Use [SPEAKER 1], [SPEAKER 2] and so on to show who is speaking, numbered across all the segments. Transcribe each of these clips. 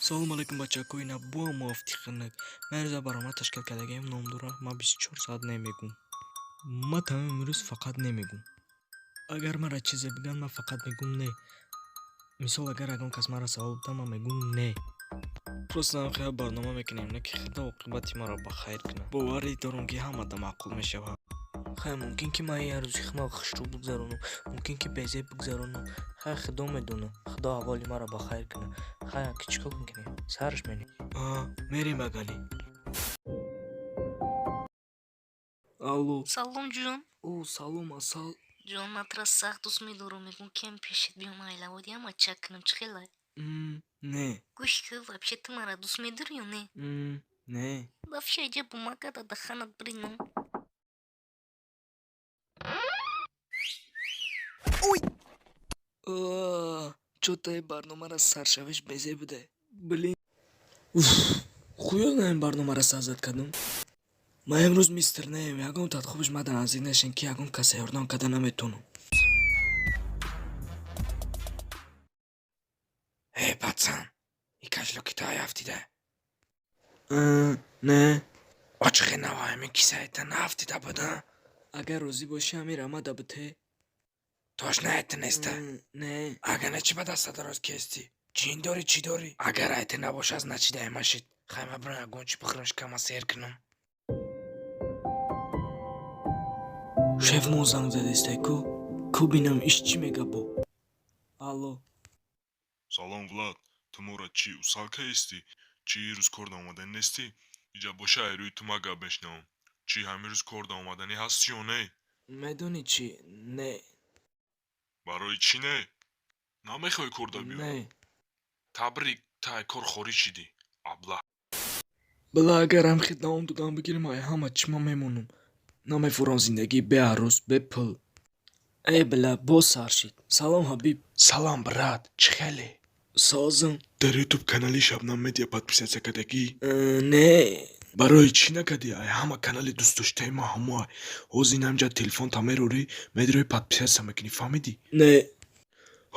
[SPEAKER 1] Салом алейкум, бачакои набуа муафтиқинак. Ман имрӯза барнома ташкил кардагиам, ном дорад «Ман 24 соат намегӯм». Ман тамоми имрӯз фақат намегӯм. Агар маро чизе бигӯянд, ман фақат мегӯм не. Мисол, агар ягон кас маро савол бидиҳад, ман мегӯм не. Просто ҳам барнома мекунем, не ки Худо оқибати маро ба хайр кунад. Боварӣ дорам, ки ҳамада маъқул мешавад. Хай, мумкин ки ман як рӯзи худро хушрӯ бигзаронам, мумкин ки безеб бигзаронам. Хай, Худо медонад. Худо аҳволи маро ба хайр кунад. Хай, ки чӣ кор мекунем? Сарш менем. Мерем багалӣ. Алло.
[SPEAKER 2] Салом, ҷон.
[SPEAKER 1] О, салом, Асал.
[SPEAKER 2] Ҷон, ман туро сахт дӯст медорам. Мегӯм, кем пешет биём, айлаводи ҳама чак кунам, чӣ хелай?
[SPEAKER 1] Не.
[SPEAKER 2] Гӯш кӣ, вообще ту маро дӯст медорӣ ё не?
[SPEAKER 1] Не.
[SPEAKER 2] Вообще иҷа бумага да даханат биринам.
[SPEAKER 1] Ой! Чё-то ин барномаро саршавиш безеб буде. Блин. Уф, хуё на ин барномаро сар кардам. Ман имрӯз мистер неем, ягон тадхубиш мада наздик нашин, ки ягон каса ёрдам карда наметавонам.
[SPEAKER 3] Эй, пацан, и кашлоки ту афтида?
[SPEAKER 1] Не.
[SPEAKER 3] Очхе нава ҳамин кисаита наафтида буда?
[SPEAKER 1] Агар розӣ бошӣ, ҳамин рамада бите.
[SPEAKER 3] Точно айта неста?
[SPEAKER 1] Не.
[SPEAKER 3] Агар не, чӣ ба даста дароз кести? Ҷин дорӣ, чӣ дорӣ? Агар айта набошад, значит аймашид. Хай, ма бирам ягон чӣ бихӯрам, шикама сер кунам.
[SPEAKER 1] Шеф мо занг задистай ку? Ку бинам иш чӣ мега бо. Алло.
[SPEAKER 4] Салом, Влад, ту моро чӣ усал каистӣ? Чӣ ирӯз кор даомаданӣ нестӣ? Иҷа боша, ай рӯи ту ма гап мешунавам. Чӣ, ҳамин рӯз кор даомаданӣ ҳастӣ ё не?
[SPEAKER 1] Медонӣ чӣ? Не.
[SPEAKER 4] Барои чӣ не? Намехоҳӣ кор да биёй?
[SPEAKER 1] Не.
[SPEAKER 4] Табрик, ту ай кор хориҷ шидӣ, аблаҳ.
[SPEAKER 1] Била, агар ҳамхел давом додан бигирем, ай ҳама чӣ ман мемонам. Намефурам зиндагӣ бе арӯс, бе пул. Э, била, боз сар шид. Салом, Ҳабиб.
[SPEAKER 3] Салом, брат, чӣ хеле?
[SPEAKER 1] Созам.
[SPEAKER 4] Дар ютуб канали Шабнам Медиа подписаться кардагӣ?
[SPEAKER 1] Не.
[SPEAKER 4] Барои чӣ накардӣ? Ай ҳама канали дӯстдоштаи ма ҳамоай. Ҳозир инамҷа телефонта мерорӣ, медирои, подписаться мекунӣ, фаҳмидӣ?
[SPEAKER 1] Не.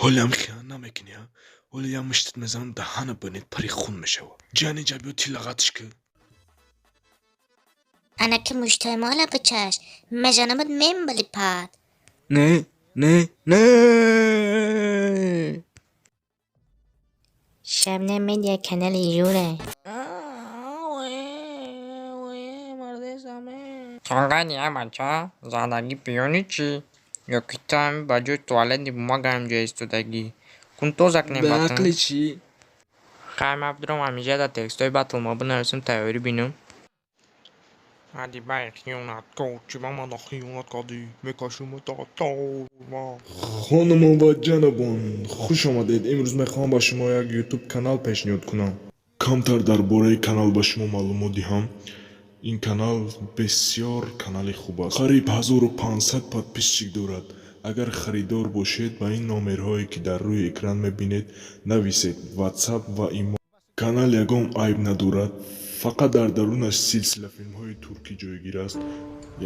[SPEAKER 4] Ҳоли ҳам хиёнат намекунӣ, а? Ҳоли як муштат мезанам, даҳана бинед, пари хун мешавад. Ҷанинҷа биё, ти лағатш кӣ.
[SPEAKER 5] Анаки муштои мола бичаш, межанамад мембали пад.
[SPEAKER 1] Не, не, не.
[SPEAKER 5] Шабнам Медиа канали журе.
[SPEAKER 6] Чонгани я бача, задагӣ пиёни чӣ? Ё ки ту ҳами ба ҷои туалети бумага ҳамҷо истодагӣ? Кун тоза кунем
[SPEAKER 1] Ба
[SPEAKER 6] батн.
[SPEAKER 1] ақли чӣ?
[SPEAKER 6] Хай, ман бидурам ҳамиҷа дар текстҳои батл мо бинависам, тайёрӣ бинам. Ади бай хиёнаткор, чӣ ба мана хиёнат кардӣ? Мекашам та.
[SPEAKER 4] Хонумон ва ҷанобон, хуш омадед. Имрӯз мехоҳам ба шумо як ютуб канал пешниҳод кунам. Камтар дар бораи канал ба шумо маълумот диҳам. Ин канал бисёр канали хуб аст, қариб 1500 подписчик дорад. Агар харидор бошед, ба ин номерҳое, ки дар рӯи экран мебинед, нависед, ватсап ва имо. Канал ягон айб надорад, фақат дар дарунаш силсилафилмҳои туркӣ ҷойгир аст.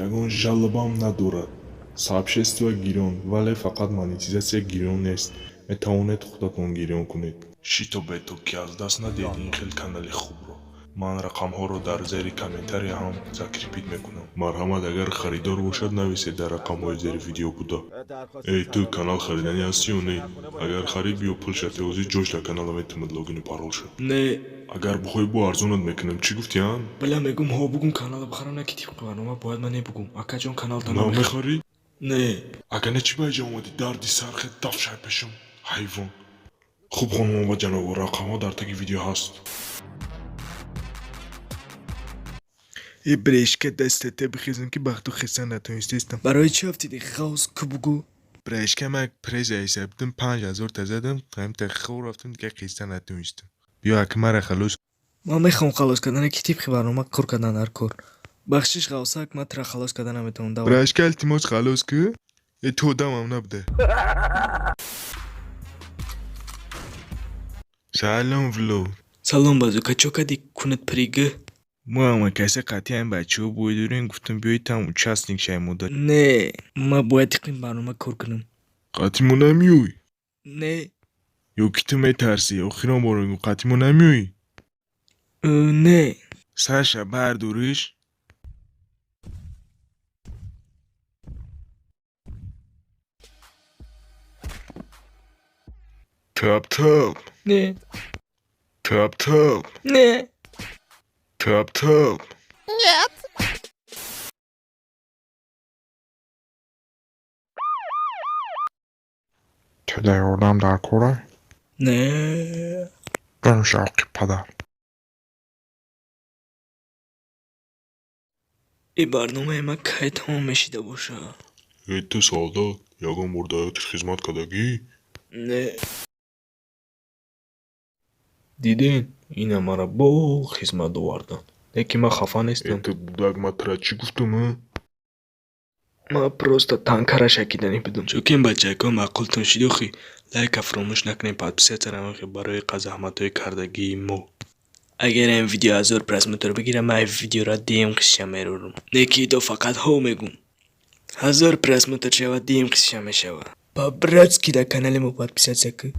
[SPEAKER 4] Ягон жалоба ам надорад. Сообщество гирён, вале фақат монетизатсия гирён нест, метавонед худатон гирён кунед. Шитобед, то ки аз даст надиҳед ин хел канали хубро. Ман рақамҳоро дар зери комментария ҳам закрепить мекунам. Марҳамат, агар харидор бошад, нависед дар рақамҳои зери видео буда. Эй, ту, канал хариданӣ ҳастӣ ё не? Агар харид, биё, пулша теозӣ, ҷош дар канала метавонад, логину паролша.
[SPEAKER 1] Не.
[SPEAKER 4] Агар бихоҳӣ, бо арзонат мекунам. Чӣ гуфтӣ, а?
[SPEAKER 1] Била, мегӯм ҳо, бугум канала бихарам, на ки тибқи барнома бояд ман не бугум. Акаҷон, каналта
[SPEAKER 4] На мехарӣ?
[SPEAKER 1] Не.
[SPEAKER 4] Агар не, чӣ ба иҷа омадӣ? Дарди сархе дафшай пешам, ҳайвон. Хуб, хонумон ва ҷанобон, рақамҳо дар таги видео ҳаст.
[SPEAKER 3] Э, брешка, дастата бихезам, ки бахту хесан натонистестам.
[SPEAKER 1] Барои чӣ афтидӣ, ғавз, ку бугӯ?
[SPEAKER 3] Брешка, ман преза ҳисаб будам, 5000 та задам, ҳамта хор рафтам, дигар хеста натонистам. Биё, ака, мара халос.
[SPEAKER 1] Ман мехоҳам халос кардан, ки тибқи барнома кор кардан дар кор. Бахшиш, ғавсак, ман тура халос карда наметавонам. Давай.
[SPEAKER 3] Брешка, илтимос, халос ку. Э, ту одамам набуда. Салом, Влод.
[SPEAKER 1] Салом, базука, чо кардӣ, кунат пригӯ?
[SPEAKER 3] Мо ҳама каса қатъиян бачаҳо бой дорем, гуфтам, биёед, там участник шавем мода.
[SPEAKER 1] Не, ман бояд тибқи барнома кор кунам.
[SPEAKER 4] Қатъи мо намеёй?
[SPEAKER 1] Не.
[SPEAKER 4] Ё ки ту метарсӣ? Охирон бор мегӯм, қатъи мо намеоӣ?
[SPEAKER 1] Не.
[SPEAKER 4] Саша, бардориш. Тап тап.
[SPEAKER 1] Не.
[SPEAKER 4] Тап тап.
[SPEAKER 1] Не.
[SPEAKER 4] Тап тап.
[SPEAKER 5] Нет.
[SPEAKER 6] Ту дар ёрдам дар кора?
[SPEAKER 1] Не.
[SPEAKER 6] Гум шавқи падар.
[SPEAKER 1] И барномаи ман кай тамом мешида бошад?
[SPEAKER 4] Э, ту солдат, ягон бор дар ҳаётат хизмат кардагӣ?
[SPEAKER 1] Не. Диден, ина мара бо хизмат оварданд. Лекин ман хафа
[SPEAKER 4] Э,
[SPEAKER 1] нестам.
[SPEAKER 4] ту будак, ман тура чӣ гуфтум, а?
[SPEAKER 1] Ман просто танкара шакиданӣ будам. Чунки бачако маъқултон шид охи, лайка фаромӯш накунед, подписаться намоед барои заҳматҳои кардагии мо. Агар ин видео 1000 просмотр бигирад, ман ин видеоро дуюм қисмша мерорам. Не ки то фақат ҳо мегум. 1000 просмотр шавад, дуюм қисмша мешавад. По-братски дар канали мо подписаться кун.